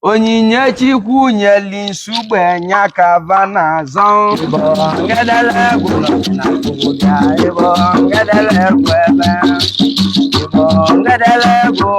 Onyinye Chukwu nyeli Nsugbe nya ka va na-azọ. Igbo ngedele egwu na bịa, Igbo ngedele egwu ebe, Igbo ngedele egwu.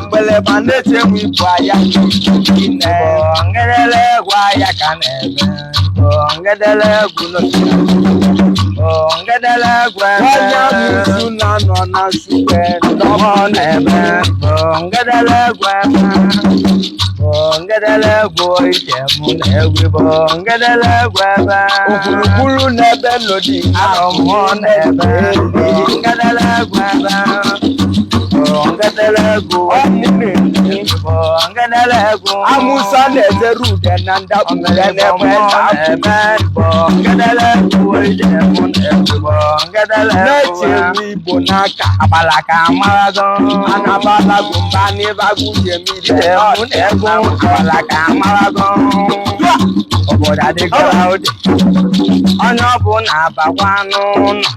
Mgbeleba na-eti enwe ibu aya ine. Igbo ngedele egwu aya ka na-ebe. Igbo ngedele egwu Igbo ngedele egwu ebe. Onye amụsụ na-anọ na Nsugbe. Ọ na-ebe. Igbo ngedele egwu ebe. Igbo ngedele egwu ije mụ na egwu. Igbo ngedele egwu ebe. Okpurukpuru n'ebe nọdị. Arọ mmụọ na-ebe. Igbo ngedele egwu ebe. Igbo ngedele egwu. Igbo ngedele egwu. Amụsa na-ezere ude na ndakpu ude n'ebe na-ebe. Igbo ngedele egwu ije mụ na egwu. Igbo ngedele egwu. Na-eche enwe igbo n'aka. Agbala ka amarago. Anabalago mba n'ịbago uche m ibe. Ije mụ na egwu. Agbala ka amarago. Obodo adịgo ụdị. Onye ọbụla abakwa n'ụlọ.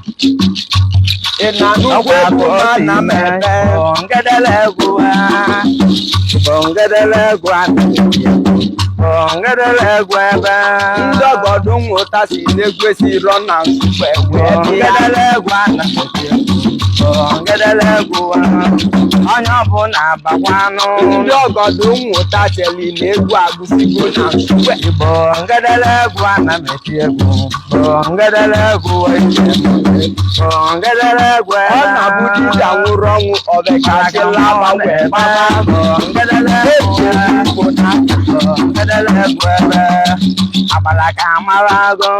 Ị na-anụkwa egwu ma na m ebe. Ngedele egwu a. Igbo ngedele egwu a. Igbo ngedele egwu ebe. Ndị ọgọdụ nwụta si n'egwu esi rọ na Nsugbe wee bịa. Ngedele egwu a na Igbo ngedele egwu a. Onye ọbụla abakwa n'ụlọ. Ndị ọgọdụ nwụta cheli na egwu agụsigo na Nsugbe. Igbo ngedele egwu a na meti egwu. Igbo ngedele egwu. Igbo ngedele egwu. Ọ na-abụ dibịa nwụrụ ọnwụ ọbekachila ma wee gbaba. Igbo ngedele egwu. Na-eche enwe igbo n'aka. Ngedele egwu ebe. Agbala ka amarago.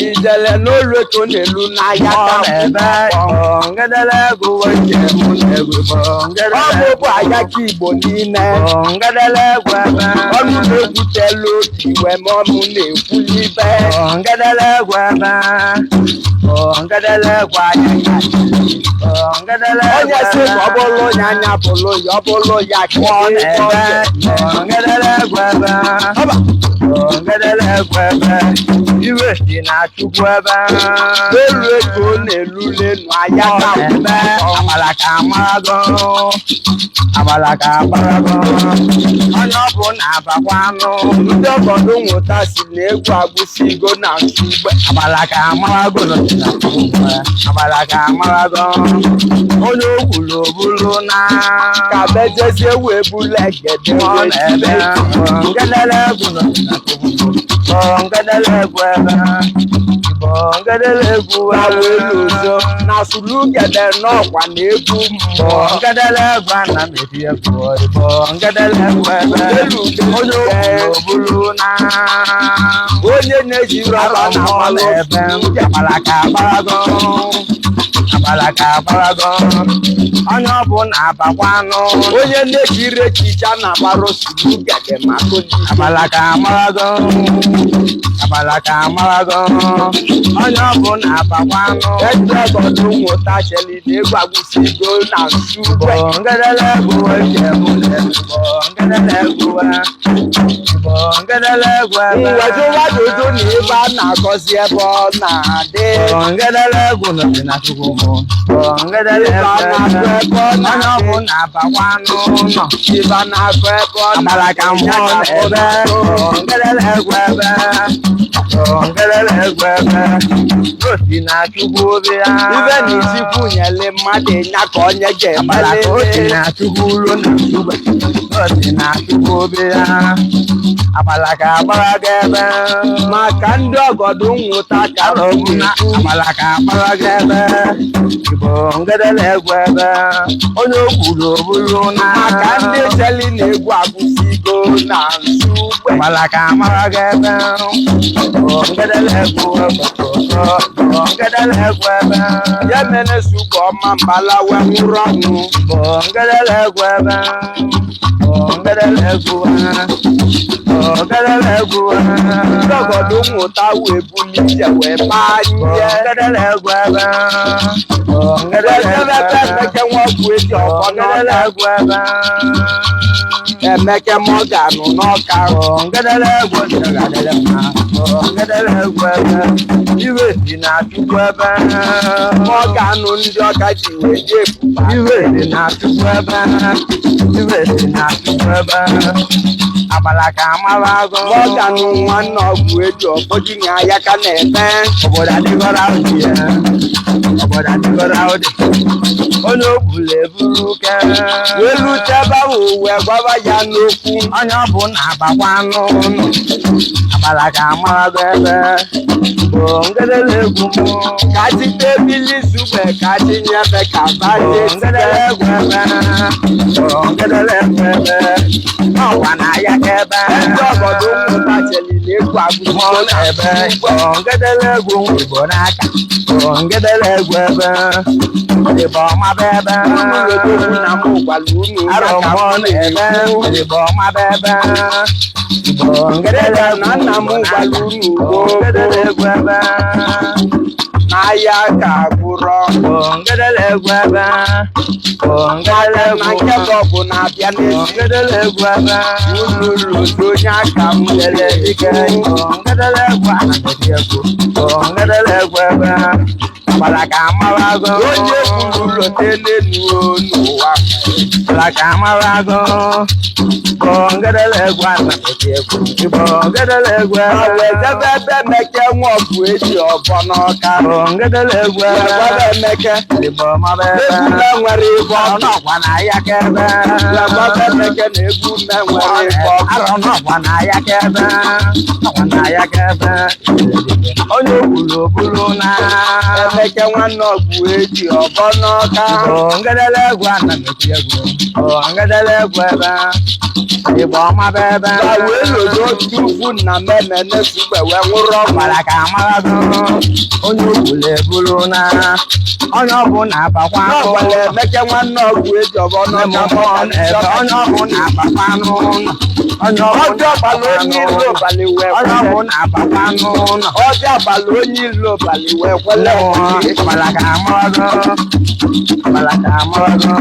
Ijele n'olu eko n'elu n'ahịa Ọ ka na-ebe. Igbo ngedele egwu ije mụ na egwu. Igbo ọ ngedele bụ ahịa ka Igbo niile. Igbo ngedele egwu ebe. Ọnụ na-ekwutela obi wee ma ọnụ na-ekwuli ibe. Igbo ngedele egwu ebe. Igbo ngedele egwu anya. Igbo ngedele egwu Onye sị ka ọ bụrụ ya anya bụrụ ya, ọ bụrụ ya ka Ọ ị na-ebe. Igbo ngedele egwu ebe. Igbo ngedele egwu ebe. Iwe dị na Chukwu ebe. N'elu eko n'elu n'elu ahịa Ọ ka na-ebe. Agbala ka amarago. Agbala ka amarago. Onye ọbụla abakwa n'ụlọ. Ndị ọgọdụ nwụta si na egwu agụsigo na Nsugbe. Agbala ka amarago. Agbala ka amarago. Onye okwulu obulu na. Ka bejezie wee bulu egede Ọ wee na-ebe. Ngedele egwu nọ na Chukwu. Ngedele egwu ebe. Igbo ngedele egwu. Na wee lozo na sulugede n'ọkwa na egwu mmụọ. Ngedele egwu a na meti egwu. Igbo ngedele egwu ebe. Elu Onye okwulu obulu na. Onye na-eji rọba na Ọ amalụ na-ebe. Agbala ka agbarago. Agbala ka agbarago. Onye ọbụla abakwa n'ụlọ. Onye na-ejiri echicha na agbarụ sulugede ma koli. Agbala ka amarago. Agbala ka amarago. Onye ọbụla abakwa n'ụlọ. Ndị ọgọdụ nwụta cheli na egwu agụsigo na Nsugbe. Igbo ngedele egwu eji mụ na egwu. Igbo ngedele egwu. Igbo ngedele egwu ebe. Mwejuwajuju na ebe a na-agọzi ebe ọ na-adị. Igbo ngedele egwu nọ na Chukwu mụ. Igbo ngedele Ibe egwu a na-agụ ebe. ebe ọ Onye na-adị. ọbụla abakwa n'ụlọ. Ibe a na-agụ ebe ọ Agbala ka na-adị. mmụọ na-ebe. Igbo ngedele egwu ebe. Igbo ngedele egwu ebe. Osi na Chukwu obi ya. Ibe na isikwu nyele mmadụ ịnya ka onye Agbala ka o si ga-emelele. na Chukwu ruo na Nsugbe. O si na Chukwu obi ya. Agbala ka agbara ga ebe. Maka ndị ọgọdụ nwụta ka Arọ m na agbala ka agbara ga ebe. Igbo ngedele egwu ebe. Onye okwulu obulu na. Maka ndị cheli na egwu agụsigo na Nsugbe. Agbala ka amara ga ebe. Igbo ngedele egwu ebe. Igbo ngedele egwu ebe. Ya mere Nsugbe ọma mbala wee nwụrụ ọnwụ. Igbo ngedele egwu ebe. Igbo ngedele egwu ebe. Igbo ngedele egwu ebe. Ndị ọgọdụ nwụta wee buli ije wee baa Igbo nye. ngedele egwu ebe. Igbo ngedele Wee egwu jebe ebe ebe. Emeke nwaọgwụ eji ọfọ Ngedele n'ọka. egwu ebe. Emeke Mọganụ n'ọka. Igbo ngedele egwu ga-adịrị mma. Ngedele egwu ebe iwe dị na Chukwu ebe. Mọganụ ndị ọka ji wee jee ebuba. Iwe dị na Chukwu ebe. Iwe dị na Chukwu ebe. Agbala ka amara agụ. Mọganụ nwanne ọgwụ eji ọfọdụ nya ya ka na-eme. Obodo adịgọrọ ụdị ya. Obodo adịgọrọ ụdị. Onye ogbulu eburu ke. Wee rute ebe ahụ wee gwaba ya n'okwu. Onye ọ bụ na-abakwa n'ụlọ. Agbala ka amara agụ ebe. Bụ ngedele egwu mụ. Ka chite ebili zube ka chinyefe ka baje. Ngedele egwu ebe. Ngedele egwu ebe. Ọkwa na ya ka ebe. Ndị obodo ụmụta cheli na egwu agụgụ Mọ ebe. Ngedele egwu Igbo n'aka. Ngedele egwu ebe. Igbo ọma bụ ebe. Unu lodogwu na mụ gwara unu ya Arọ ka mọ mụ na-ebe. na-ekwu. Igbo ọma bụ ebe. Igbo ngedele egwu Na nna m Igbo gwara n'aka. unu gboo Ngedele egwu ebe. n'ahịa ka gwụrọ. Ngedele egwu ebe. Ngedele Na egwu. nke bụ bụ na-abịa n'ezi. Ngedele egwu ebe. Unu lodo onye aka m Ngedele ike. Ngedele egwu anaghị egwu. Ngedele egwu ebe. Agbala ka amara agụ. Onye kwuru lote n'elu n'ụwa. Agbala ka amara agụ. Ngedele egwu anaghị egwu. Igbo ngedele egwu Ma ebe. wee jebe ebe Emeke nwa ọgwụ eji ọbọ n'ọka. Ngedele egwu Wee ebe. gwaba Emeke Igbo maba ebe. egwu me nwere ibe ọdụ. Ọnọkwa na ya ka ebe. Wee gwaba Emeke na egwu me nwere ibe ọdụ. Arọ nọkwa na ya ka ebe. Nọkwa na ya ka ebe. Onye ogbulu obulu na. Emeke nwanne ọgwụ eji ọbọ n'ọka. Ngedele egwu ana m eti egwu. Ngedele egwu ebe. Igbo ọma bụ ebe. Ma wee lodo otu ugwu na mmemme n'esugbe wee nwụrụ ọgwụ. Gbara ka amara gụ. Onye ogbulu ebulu na. Onye ọbụla abakwa Na ọgwara Emeke nwanne ọgwụ eji ọbọ Nne m n'ọka. mmụọ na-ebe. Onye ọbụla abakwa n'ụlọ. Onye Ọjọ́ ọbụla abalị onye ilo n'ụlọ. balị wee Onye kwele. ọbụla abakwa n'ụlọ. Ọjọ́ abalị onye ilo balị wee kwele. Agbala ka amara gụ. Agbala ka amara gụ.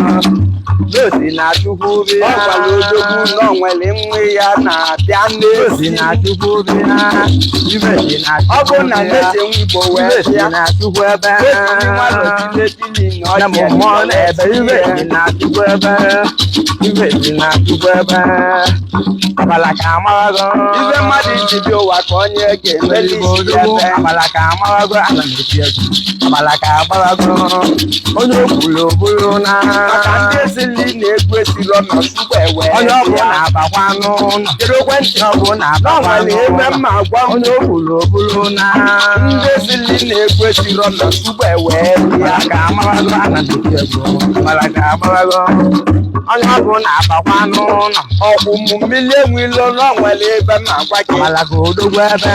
N'osi na Chukwu bịa. Ọ gwara odogwu na ọ nwere nwa ya na-abịa N'osi n'ezi. na Chukwu bịa. Ibe dị na Ọ bụ Chukwu na bịa. nneche nwa Igbo wee Ibe dị bịa. na Chukwu ebe. Etiri nwa lọtile na Nne m ọchị mmụọ na-ebe. Ibe dị na Chukwu ebe. Ibe dị na Chukwu ebe. Agbala ka amara gụ. Ibe mmadụ ji bịa ụwa ka onye ga-emeli Igbo isi odogwu. ebe. Agbala ka amara gụ. Ana m eti egwu. Agbala ka amara gụ. Onye okwulu obulu na. Maka ndị esili na egwu esiro na sugbe wee Onye ọbụla bịa. abakwa n'ụlọ. Jiri ekwentị Onye ọbụla na ọ abakwa nwere ebe n'ụlọ. mma gwa m. Onye okwulu obulu na. Ndị esili na egwu esiro na sugbe wee bịa. Agbala ka amara gụ. Ana m eti egwu. Agbala ka amara gụ. Onye ọbụla abakwa n'ụlọ. Ọkwụ mụ mmiri enwe ilo na ọ nwere ebe mma gwa gị. Agbala ka odogwu ebe.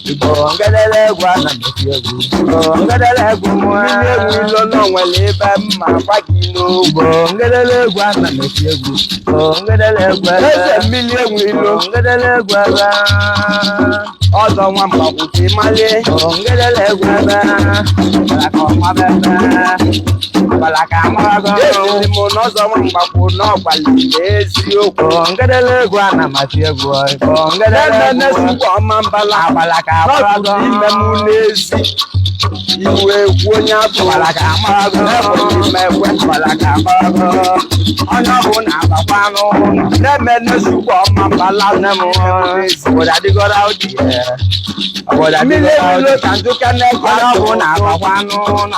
Igbo ngedele egwu ana m eti egwu. Igbo ngedele egwu mụ. Mmiri enwe ilo na ọ nwere ebe mma gwa gị n'ogbe. Igbo ngedele egwu ana m eti egwu. Igbo ngedele egwu ebe. Eze mmiri enwe ilo Igbo ngedele egwu ebe. Ọzọ nwamba kwụsị mali. Igbo ngedele egwu ebe. Agbala ka ọma bụ ebe. Agbala ka amara gụ. Esiri m n'ọzọ nwamba kwụ n'ọgbalị eziokwu. Igbo ngedele egwu ana m eti egwu. Igbo ngedele Nene egwu. nesugbe ọma mbala. Agbala ka amara gụ. N'ọtụtụ ime m n'ezi. Iwe egwu onye abụ. Agbala ka amara gụ. Ebụghị m ekwe. Agbala ka amara gụ. Onye ọbụla abakwa n'ụlọ. Nene nesugbe ọma mbala. Nne m obodo adịgọrọ ụdị ya. Obodo Mmiri adịgọrọ ewilo ụdị. ka njụka na-ekwe Onye ọbụla abakwa n'ụlọ.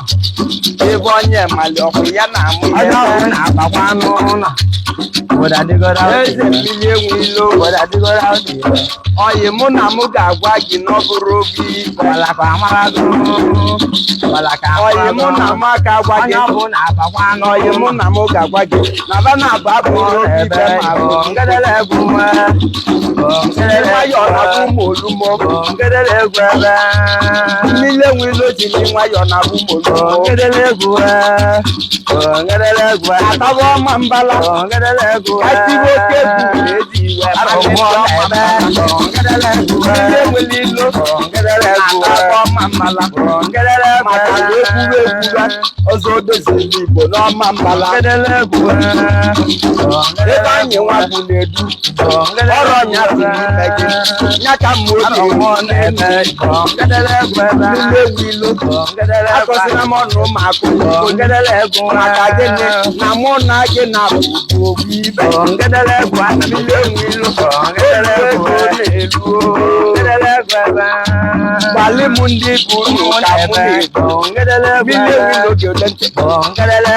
Ebe onye mali ọkụ ya na-amụ Onye ya. ọbụla abakwa n'ụlọ. Obodo adịgọrọ ụdị Eze ya. mmiri enwe ilo. Obodo adịgọrọ ụdị ya. Ọyị mụ na mụ ga-agwa gị na ọ bụrụ obi ikpe. Agbala ka amara gụ. Agbala ka amara Ọyị mụ gụ. na mụ aka agwa Onye gị. ọbụla abakwa Na ọyị mụ n'ụlọ. na mụ ga-agwa gị. Na ba na-abụ abụrụ obi Ebe ikpe ma Igbo bụ. ngedele egwu nwe. Igbo ngedele Nwayọọ egwu. na-abụ ụmụ olumo. Igbo ngedele egwu ebe. Mmiri enwe ilo ji ndị nwayọọ na-abụ ụmụ Igbo olumo. ngedele egwu e. Igbo ngedele egwu e. Ataba ọma mbala. Igbo ngedele egwu e. Ka tiwe oke egwu na-eji iwe Arọ mali mmụọ ndị ọma na-ebe. mbala. Igbo ngedele egwu e. Mmiri enwele ilo. Igbo ngedele egwu e. Ataba n'ọma mbala. Maka na ekwuru ekwuru ọzọ odozili Igbo n'ọma mbala. Ebe anyị nwa bụ na-edu ọrụ ọnya dị n'ime gị ya ka mma oge eru n'elu n'ime egwu ilu. Akọsịna m ọnụ ma akụ maka gịnị na mụ na gị na bụ obu ibe mmiri enwe ilu elu ego na-elu. Gbalị m ndị bụ unu ka mụ na-ebu mmiri enwe ilu oge ole ntị.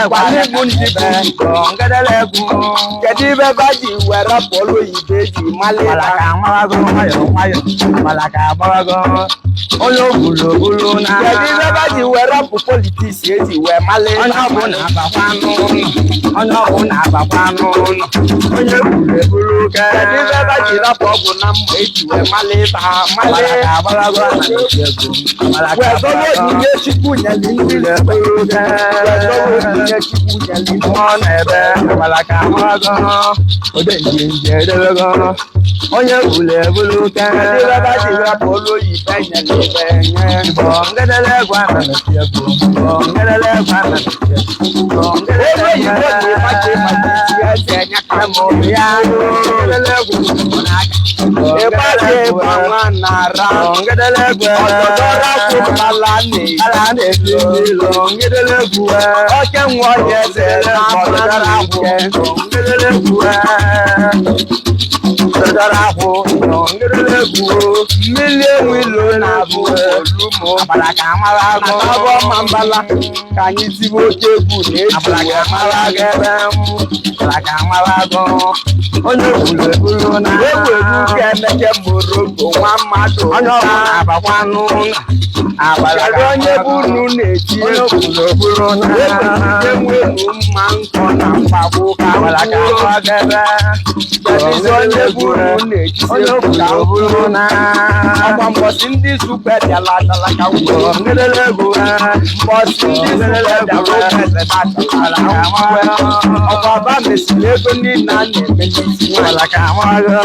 Gbalị m ndị bụ unu, kedu ibe ba ji were pụọlụ oyibo eji mali ha? Onye ogbulu ogbulu na Kedu ibe ba ji were pụ politics eji wee mali? Onye ọbụla abakwa n'ụlọ, onye ọbụla abakwa n'ụlọ, onye gburu eburu ke. Kedu ibe ba ji rapụ ọgwụ na mma eji wee mali ba mali? Abalaka agbalago na egwu. Wee zọrọ onyinye Chukwu nyere ndị Eburu ke. Wee zọrọ onyinye Chukwu nyere ndị Mmụọ na-ebe abalaka agbalago ode njenje edebego onye gburu eburu ke. Kedu ibe ba ji rapụ olu oyibo enyere ibe nye? Bọngedele egwu anameti egwu. Bọngedele egwu anameti egwu. Bọngedele Olu oyibo egwu na-ịgbaji ịgbaji isi eze nya ka mụ ya. Bọngedele egwu ịgbaji ịgba nwa na-ara Bọngedele egwu ọdọdọrọ akwụkwala na-eji ala na-ebi Bọngedele egwu oke nwa ọya eze na-amara akwụ ike. Bọngedele egwu Bọngedele akwụ Bọngedele egwu Mmiri enwe ilo na-abụ olumo. Abalaka amara agụ. Abụ ọma mbala ka anyị tibe oke egwu na eji Abalaka wee amara mara agụ ebe abalaka amara agụ onye gburu eburu na egwu ka emeke moroko nwa mmadụ. Onye ọbụla abakwa n'ụlọ abalaka Kedu onye bụ unu na-eti onye egwu? gburu eburu na Egwu enwe mma nkọ na mkpagbu ka abalaka kwuo. amara agụ ebe Kedu onye bụ unu na-eti onye egwu ka gburu eburu na ọkwa mbọsị ndị sukwe bịala adala ka kwuo. Ngedele egwu Mbọsị ndị sukwe bịara ụmụ eze batala abalaka amara ọkwa ba mesịrị ego niile a na-eme n'isi nwaanyị. abalaka amara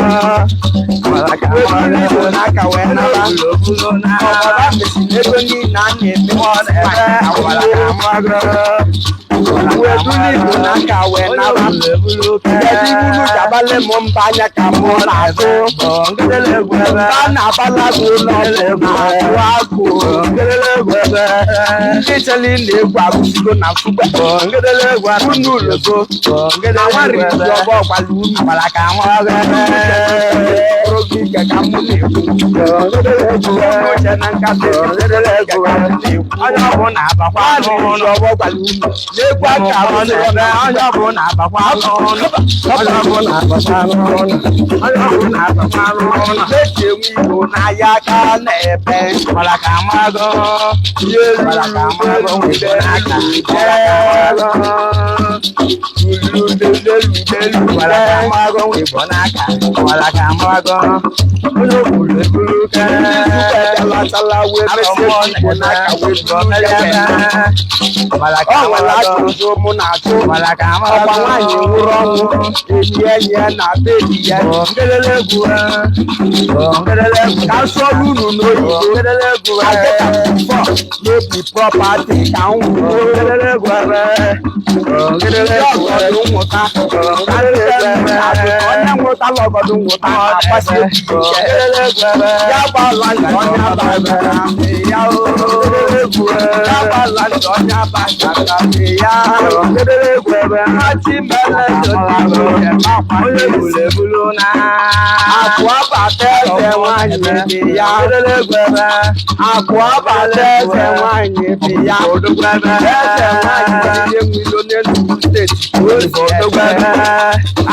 abalaka Wee buru amara igbo n'aka wee naba. eburu na Ọkwa ba mesịrị ego niile a na-eme n'isi nwaanyị. Wee buru igbo n'aka wee naba. Kedu ibulu jabale m mba anya ka mụ na-azụ? Mba na-abala gị ụlọ ọgwụ na-agụ agụ. Ndị chere na egwu agụsigo na nsugbe. Unu logo na nwari ji ọgbọ ọgbala unu. Bụrụ gị ike ka mụ na-ekwu. Unu uche na nkata ike ka mụ na-ekwu. Onye ọbụla abakwa Nwari ji n'ụlọ ọgbọ ọgbala unu. N'egwu aka arụsịrọ na onye ọbụla abakwa n'ụlọ onye ọbụla abakwa n'ụlọ onye ọbụla abakwa n'ụlọ. Na-eji enwe igbo n'ahịa aka na-ebe. Abalaka amago abalaka amago nwere n'aka abalaka amago abalaka amago nwere n'aka abalaka amago onye ogburu eburu ke. Abalaka Ọ nwere amago ajụjụ mụ na-ajụ. abalaka amago Ọkwa nwaanyị nwụrụ ọnwụ eji enyi ya na be di ya. Ngelele egwu ngelele egwu Ka nsọlụ unu n'oyibo ngelele egwu ageta before n'obi property ka m kwuo. ngelele egwu ngelele Ndị egwu ọgọdụ nwụta ka ndị na-ajụ ka onye nwụtala ọgọdụ nwụta na-agbasi obi ike. Ya gbala ntị onye abaghị ya o. Ya gbala ntị onye abaghị ya. Ha chi mere Onye gburu ebulu na akụ abata eze nwanyị dị ya. Akụ abata eze nwanyị dị ya. Eze nwanyị dị enwilo n'Enugu steeti.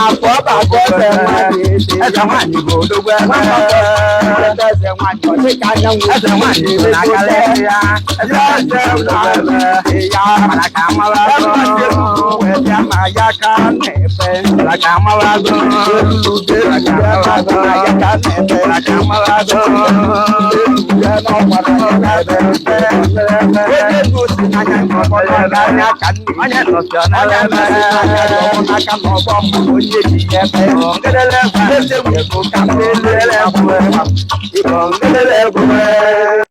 Akụ abata eze nwanyị dị Eze ya. nwanyị bụ odogwu ebe. Eze nwanyị ọ dị ka anyanwụ. Eze nwanyị bụ na akala ya. Eze nwanyị bụ odogwu ebe. Ya. Mana ka amara agụ. Wee bịa ma ya ka na-ebe. Mana ka amara agụ. Elu elu na ya ka na-ebe. Mana ka amara agụ. Onye nọsị ọ na-ebe. Ngelele egwu. Ngelele egwu.